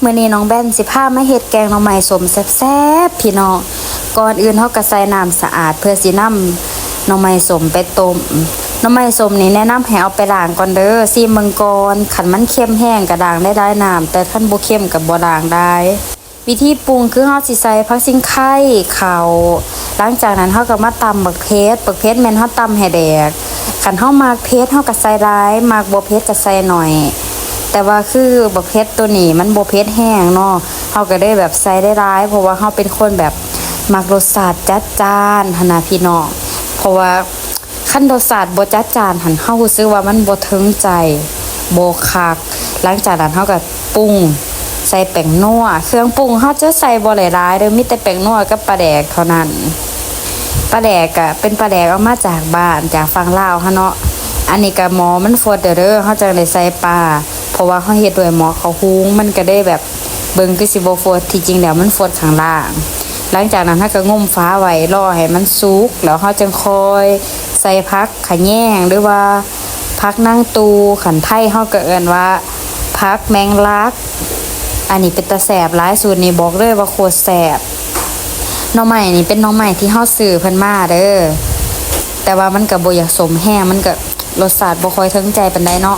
ມື້ນີ້ນ້ອງແບນຊິພາມາເຮັດແກງໜໍ່ໄມ້ສົ້ມແຊບໆ ພີ່ນ້ອງ. ກ່ອນອື່ນເຮົາກໍໃສ່ນ້ຳສະອາດເພື່ອຊິນຳໜໍ່ໄມ້ສົ້ມໄປຕົ້ມ. ໜໍ່ໄມ້ສົ້ມນີ້ແນະນຳໃຫ້ເອົາໄປລ້າງກ່ອນເດີ, ຊີມເບິ່ງກ່ອນ. ຄັນມັນເຄັມແຮງກໍລ້າງໄດ້ຫຼາຍນ້ຳ, ແຕ່ຄັນບໍ່ເຄັມກໍບໍ່ລ້າງໄດ້. ວິທີປຸງຄືເຮົາຊິໃສ່ຜັກຊິງໄຄ, ເຂົ້າ, ຫຼັງຈາກນັ້ນເຮົາກໍມາຕຳບັກເຜັດ. ບັກເຜັດແມ່ນເຮົາຕຳໃຫ້ແດກ. ຄັນເຮົາມັກເຜັດເຮົາກໍໃສ່ຫຼາຍ, ມັກບໍ່ເຜັດກໍໃສ່ໜ້ອຍ. ແຕ່ວ່າຄືບັກເຜັດໂຕນີ້ມັນບໍ່ເຜັດແຮງເນາະ, ເຮົາກໍເລີຍແບບໃສ່ຫຼາຍໆ ເພາະວ່າເຮົາເປັນຄົນແບບມັກລົດຊາດຈັດຈ້ານຫັ້ນນະ ພີ່ນ້ອງ. ເພາະວ່າຄັນລົດຊາດບໍ່ຈັດຈ້ານຫັ້ນ ເຮົາຮູ້ສຶກວ່າມັນບໍ່ເຖິງໃຈ, ບໍ່ຄັກ. ຫຼັງຈາກນັ້ນເຮົາກໍປຸງໃສ່ແປ້ງນົວ. ເຄື່ອງປຸງເຮົາຈະໃສ່ບໍ່ຫຼາຍໆເດີ, ມີແຕ່ແປ້ງນົວກັບປາແດກເທົ່ານັ້ນ. ປາແດກກະເປັນປາແດກເອົາມາຈາກບ້ານ ຈາກຝັ່ງລາວເຮົາເນາະ. ອັນນີ້ກະໝໍ້ມັນຟົດແລ້ວເດີ, ເຮົາຈັ່ງໄດ້ໃສ່ປາ, ເພາະວ່າເຮົາເຮັດດ້ວຍໝໍ້ເຂົ້າຫຸງ, ມັນກະເລີຍແບບເບິ່ງຄືຊິບໍ່ຟົດ, ທີ່ຈິງແລ້ວມັນຟົດຂ້າງລ່າງ. ຫຼັງຈາກນັ້ນເຮົາກະງົມຝາໄວ້ ລໍໃຫ້ມັນສຸກ ແລ້ວເຮົາຈຶ່ງຄ່ອຍໃສ່ຜັກຂະແຍງ ຫຼືວ່າຜັກນາງຕູ, ຄັນໄທເຮົາກະເອີ້ນວ່າຜັກແມງລັກ. ອັນນີ້ເປັນຕາແຊບຫຼາຍ, ສູດນີ້ບອກເລີຍວ່າໂຄດແຊບ. ໜໍ່ໄມ້ນີ້ເປັນໜໍ່ໄມ້ທີ່ເຮົາຊື້ເພິ່ນມາເດີ, ແຕ່ວ່າມັນກະບໍ່ຢາກສົ້ມແຮງ, ມັນກະລົດຊາດບໍ່ຄ່ອຍເຖິງໃຈປານໃດເນາະ.